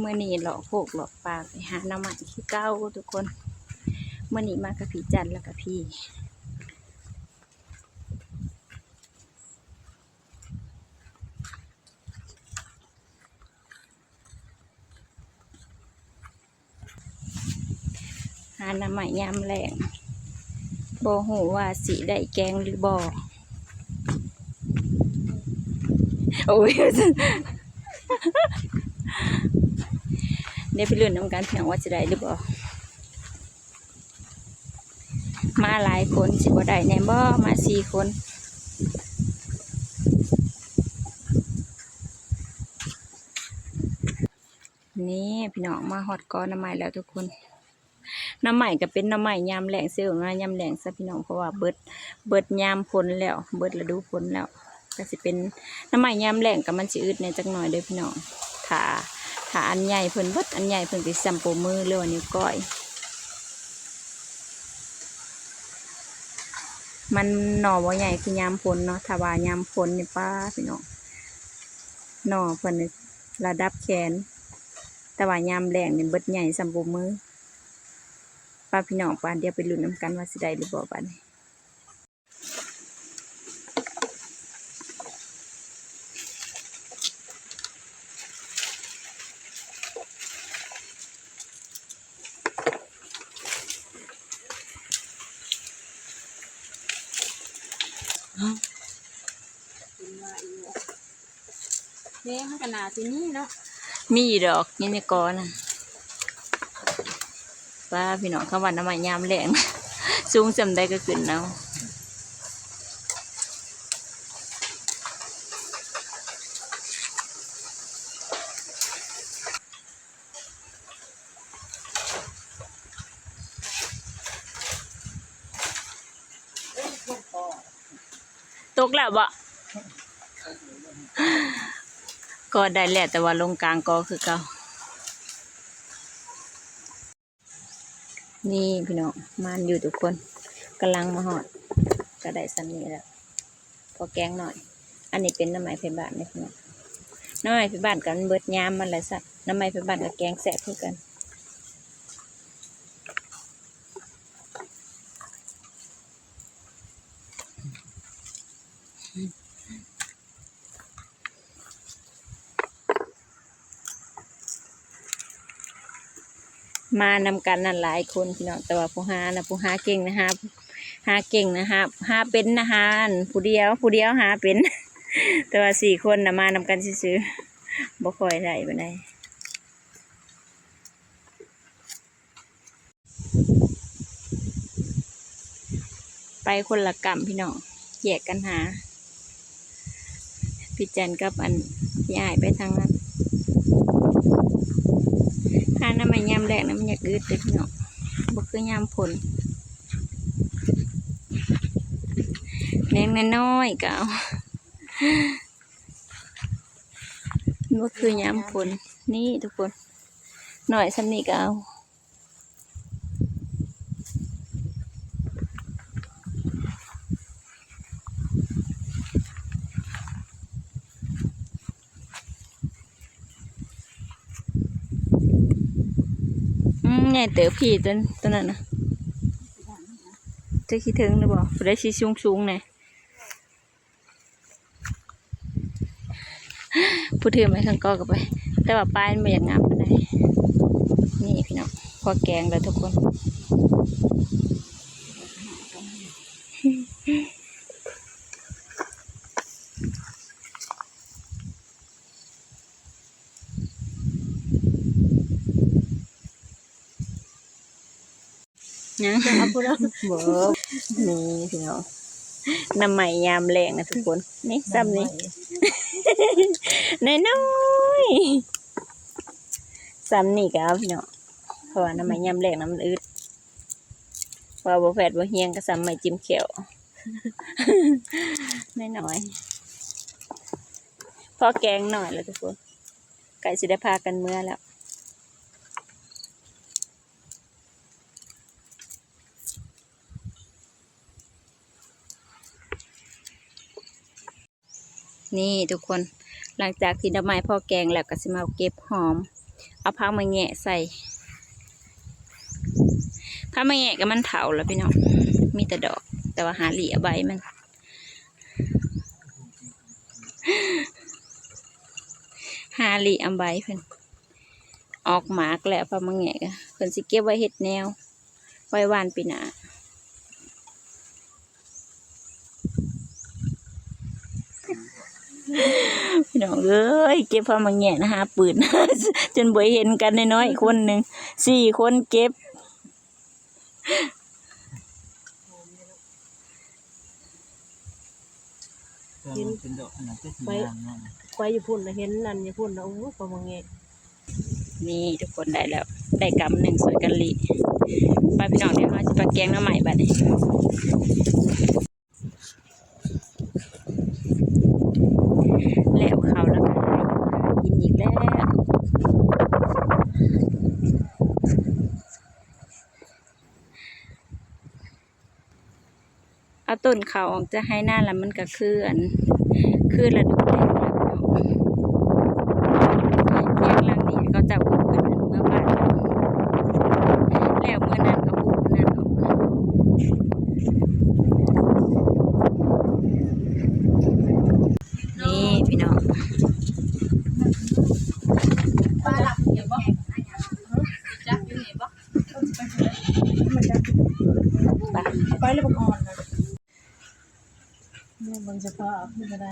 ມື້ນີ້ເລາະໂຄກເລາະປ່າໄປຫາໜໍ່ໄມ້ຄືເກົ່າທຸກຄົນ. ມື້ນີ້ມາກັບພີ່ຈັນແລ້ວກະພີ່ ຫາໜໍ່ໄມ້ຍາມແລງ ບໍ່ຮູ້ວ່າຊິໄດ້ແກງຫຼືບໍ່. ໂອ້ຍ ດຽວໄປລຸ້ນນຳກັນພີ່ນ້ອງວ່າຊິໄດ້ຫຼືບໍ່. ມາຫຼາຍຄົນຊິບໍ່ໄດ້ແດ່ບໍ່ ມາສີ່ຄົນ. ນີ້ພີ່ນ້ອງ ມາຮອດກໍໜໍ່ໄມ້ແລ້ວທຸກຄົນ. ໜໍ່ໄມ້ກໍເປັນໜໍ່ໄມ້ຍາມແລ້ງ ເອີ້ນວ່າຍາມແລ້ງຊະພີ່ນ້ອງ ເພາະວ່າເບິດ ເບິດຍາມຝົນແລ້ວ ເບິດລະດູຝົນແລ້ວ. ກໍຊິເປັນໜໍ່ໄມ້ຍາມແລ້ງ ກໍມັນຊິອຶດແດ່ຈັກໜ້ອຍເດີພີ່ນ້ອງ. ຖ້າ ຖ້າອັນໃຫຍ່ເພິ່ນເບິດ ອັນໃຫຍ່ເພິ່ນກໍຊິສ່ຳໂປ້ມື ຫຼືວ່ານິ້ວກ້ອຍ. ມັນໜໍ່ບໍ່ໃຫຍ່ຄືຍາມຝົນເນາະ ຖ້າວ່າຍາມຝົນນີ້ ປ້າ ພີ່ນ້ອງ ໜໍ່ເພິ່ນນີ້ລະດັບແຂນ ແຕ່ວ່າຍາມແລ້ງນີ້ເບິດໃຫຍ່ສ່ຳໂປ້ມື. ປ້າ ພີ່ນ້ອງ ໄປ ດຽວໄປລຸ້ນນຳກັນວ່າຊິໄດ້ຫຼືບໍ່ບາດນີ້. ເດ້ ມັນກໍໜ້າຊິມີເນາະ ມີຢູ່ດອກ ຢູ່ໃນກໍນະ. ປ້າ ພີ່ນ້ອງ ຄຳວ່າໜໍ່ໄມ້ຍາມແລ້ງ ສູງສ່ຳໃດກໍຂຶ້ນເອົາ. ຕົກແລ້ວບໍ່? ກໍໄດ້ແລ້ວ ແຕ່ວ່າລົງກາງກໍຄືເກົ່າ. ນີ້ພີ່ນ້ອງ ມານຢູ່ທຸກຄົນ ກຳລັງມາຮອດ ກໍໄດ້ສ່ຳນີ້ແລ້ວ ພໍແກງໜ້ອຍ. ອັນນີ້ເປັນໜໍ່ໄມ້ໄພບ້ານເດ້ພີ່ນ້ອງ ໜໍ່ໄມ້ໄພບ້ານກໍມັນເບິດຍາມມັນແລ້ວຊະ ໜໍ່ໄມ້ໄພບ້ານກໍແກງແຊບຄືກັນ. ມານຳກັນນັ້ນຫຼາຍຄົນພີ່ນ້ອງ ແຕ່ວ່າຜູ້ຫານະ ຜູ້ຫາເກັ່ງນະ ຫາ ຫາເກັ່ງນະ ຫາ ຫາເປັນນະ ຫາອັນຜູ້ດຽວ ຜູ້ດຽວຫາເປັນ ແຕ່ວ່າສີ່ຄົນນະ ມານຳກັນຊື່ໆ ບໍ່ຄ່ອຍໄດ້ປານໃດ. ໄປຄົນລະກ້ຳພີ່ນ້ອງ ແຍກກັນຫາ ພີ່ຈັນກັບອັນພີ່ອ້າຍໄປທາງນັ້ນ. ຫາໜໍ່ໄມ້ຍາມແລ້ງນະ ມັນຢາກອຶດເດ້ພີ່ນ້ອງ ບໍ່ຄືຍາມຝົນ. ແນງນ້ອຍໆກໍເອົາ ບໍ່ຄືຍາມຝົນ. ນີ້ທຸກຄົນ ໜ້ອຍສ່ຳນີ້ກໍເອົາ. ອືມ ໃຫຍ່ເຕີບພີ່ ຕົວ ຕົວນັ້ນນະ ຈັກຊິເຖິງຫຼືບໍ່ ຜູ້ໃດຊິສູງໆແດ່. ຜູ້ຖືໄມ້ຄັງກໍກໍໄປ ແຕ່ວ່າປາຍມັນບໍ່ຢາກງາມປານໃດ. ນີ້ພີ່ນ້ອງ ພໍແກງແລ້ວທຸກຄົນ. ຍັງ ບໍ່ ນີ້ພີ່ນ້ອງ ໜໍ່ໄມ້ຍາມແລ້ງນະທຸກຄົນ ນີ້ສ່ຳນີ້ ໜໍ່ໄມ້ ນ້ອຍໆ ສ່ຳນີ້ກໍເອົາພີ່ນ້ອງ ເພາະວ່າໜໍ່ໄມ້ຍາມແລ້ງນະມັນອຶດ ວ່າບໍ່ແຟດບໍ່ຮຽງກໍສ່ຳໄມ້ຈິ້ມແຂ້ວ ນ້ອຍໆ ພໍແກງໜ້ອຍແລ້ວທຸກຄົນ ໃກ້ຊິໄດ້ພາກັນເມືອແລ້ວ. ນີ້ທຸກຄົນ ຫຼັງຈາກທີ່ໜໍ່ໄມ້ພໍແກງແລ້ວ ກໍຊິມາເກັບຫອມ ເອົາຜັກມະແງະໃສ່. ຜັກມະແງະກໍມັນເຖົ້າແລ້ວພີ່ນ້ອງ ມີແຕ່ດອກ ແຕ່ວ່າຫາຫຼີກເອົາໃບມັນ ຫາຫຼີກເອົາໃບເພິ່ນ ອອກໝາກແລ້ວ. ຜັກມະແງະກໍເພິ່ນຊິເກັບໄວ້ເຮັດແນວ ໄວ້ຫວ່ານປີໜ້າ. ພີ່ນ້ອງເອີຍ ເກັບຜັກມະແງະນະ ຫາປືນ ຈົນບໍ່ເຫັນກັນ ນ້ອຍໆຄົນໜຶ່ງ ສີ່ຄົນເກັບ. ເຫັນ ໄປຢູ່ພຸ້ນລະເຫັນອັນຢູ່ພຸ້ນລະ ໂອ້ຍ ຜັກມະແງະ. ນີ້ທຸກຄົນໄດ້ແລ້ວ ໄດ້ກຳໜຶ່ງ ຊ່ວຍກັນລີ້. ໄປພີ່ນ້ອງ ດຽວເຮົາຊິໄປແກງໜໍ່ໄມ້ບາດນີ້. ແລ້ວເຂົ້າແລ້ວ ກິນອີກແລ້ວ. ເອົາຕົ້ນເຂົ້າອອກຈາກໄຮ່ນາແລ້ວ ມັນກໍຄືອັນ ຄືລະດູແລ້ງແລ້ວເນາະ. ຍັງຫຼັງນີ້ເຂົາເຈົ້າກໍຂຶ້ນເມືອບ້ານ ແລ້ວເມືອນັ້ນກໍປຸກນັ້ນອອກມາ. ນີ້ພີ່ນ້ອງ ປາດັບຢູ່ບໍ່? ຈັກຢູ່ນີ້ບໍ່? ໄປ ໄປແລ້ວບໍ່ກ່ອນນະ ເບິ່ງສະພາບນີ້ກໍໄດ້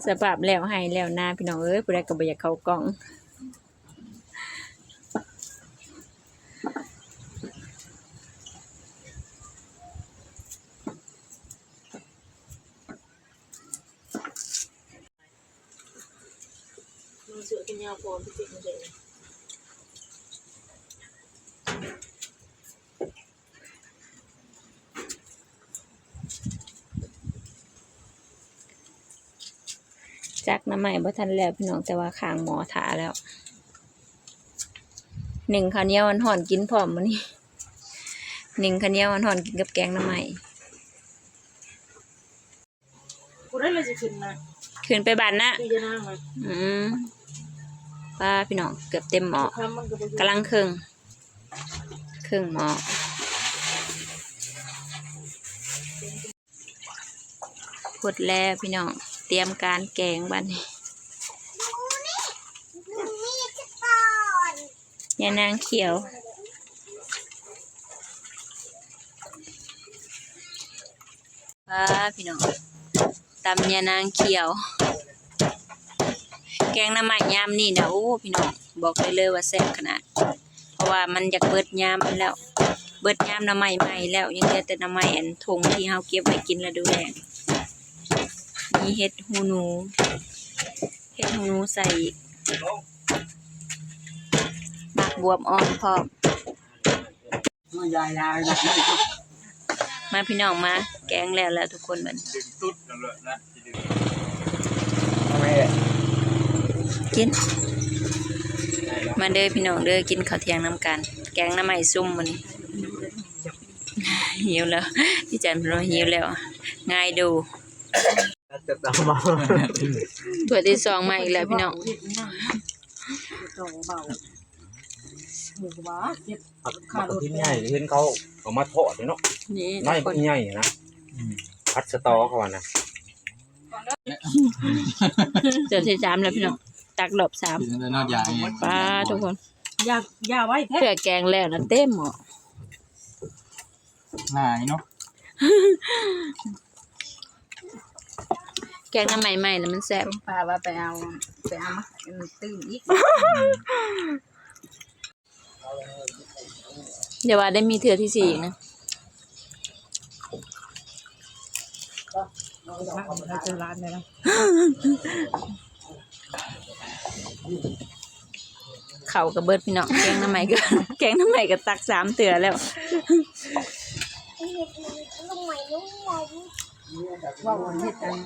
ສະພາບແລ້ວໄຮ່ແລ້ວນາ ພີ່ນ້ອງເອີຍ ຜູ້ໃດກໍບໍ່ຢາກເຂົ້າກ້ອງ. ຈັກໜໍ່ໄມ້ບໍ່ທັນແລ້ວພີ່ນ້ອງ ແຕ່ວ່າຂ້າງໝໍ້ຖ້າແລ້ວ. ໜຶ້ງເຂົ້າໜຽວຮ້ອນໆກິນພ້ອມມື້ນີ້ ໜຶ້ງເຂົ້າໜຽວຮ້ອນໆກິນກັບແກງໜໍ່ໄມ້. ຜູ້ໃດລະຊິຂຶ້ນນະ ຂຶ້ນໄປບ້ານນະ ຄືຍານາງນະ. ອືມ ປ້າ ພີ່ນ້ອງ ເກືອບເຕັມໝໍ້ ກຳລັງເຄິ່ງ ເຄິ່ງໝໍ້. ພົດແລ້ວພີ່ນ້ອງ ຕຽມການແກງບາດນີ້. ຍານາງຂຽວ ປ້າ ພີ່ນ້ອງ ຕຳຍານາງຂຽວ ແກງໜໍ່ໄມ້ຍາມນີ້ນະ ໂອ້ ພີ່ນ້ອງ ບອກໄດ້ເລີຍວ່າແຊບຂະໜາດ ເພາະວ່າມັນຢາກເບິດຍາມມັນແລ້ວ ເບິດຍາມໜໍ່ໄມ້ໃໝ່ແລ້ວ ຍັງເຫຼືອແຕ່ໜໍ່ໄມ້ອັນທົ່ງທີ່ເຮົາເກັບໄວ້ກິນລະດູແລ້ງ. ມີເຫັດຫູໜູ ເຫັດຫູໜູໃສ່ອີກ ໝາກບວບອ່ອນພ້ອມ. ມາພີ່ນ້ອງ ມາ ແກງແລ້ວແລ້ວທຸກຄົນບັດນີ້ ກິນ ມາເດີພີ່ນ້ອງເດີ ກິນເຂົ້າທ່ຽງນຳກັນ ແກງໜໍ່ໄມ້ຊຸ່ມມື້ນີ້. ຫິວແລ້ວ ພີ່ຈັນເພິ່ນວ່າຫິວແລ້ວ ງາຍດູ. ຖ້ວຍທີສອງມາອີກແລ້ວພີ່ນ້ອງ ເຮັດຫຍັງນະ ຕ້ອງເບົາ ໝູກວ່າເກັບ ຜັກ ຂາລົດ ຜັກກະທິນໃຫຍ່ ເຫັນເຂົາເອົາມາທອດເນາະ ນີ້ ໃນບັກໃຫຍ່ນະ ອືມ ຜັດສະຕໍເຂົາວ່ານະ. ເທື່ອທີສາມແລ້ວພີ່ນ້ອງ ຕັກຮອບສາມ ກິນແລ້ວເນາະ ຢາກແຮງ ປ້າ ທຸກຄົນ ຢາກ ຢາກໄວ້ແທ້ ເພື່ອແກງແລ້ວນະ ເຕັມໝໍ້. ຫຼາຍເນາະ ແກງໜໍ່ໄມ້ໃໝ່ແລ້ວມັນແຊບ ປ້າວ່າໄປເອົາ ໄປເອົາມາ ອືມ ຕື່ມອີກ ຢ່າວ່າໄດ້ມີເທື່ອທີສີ່ອີກນະ. ເຂົ້າກໍເບິດພີ່ນ້ອງ ແກງໜໍ່ໄມ້ກໍ ແກງໜໍ່ໄມ້ກໍຕັກສາມເທື່ອແລ້ວ. ເຮັດ ເຮັດ ເຮັດ ເຮັດ ເວົ້າ ເຮັດອັນ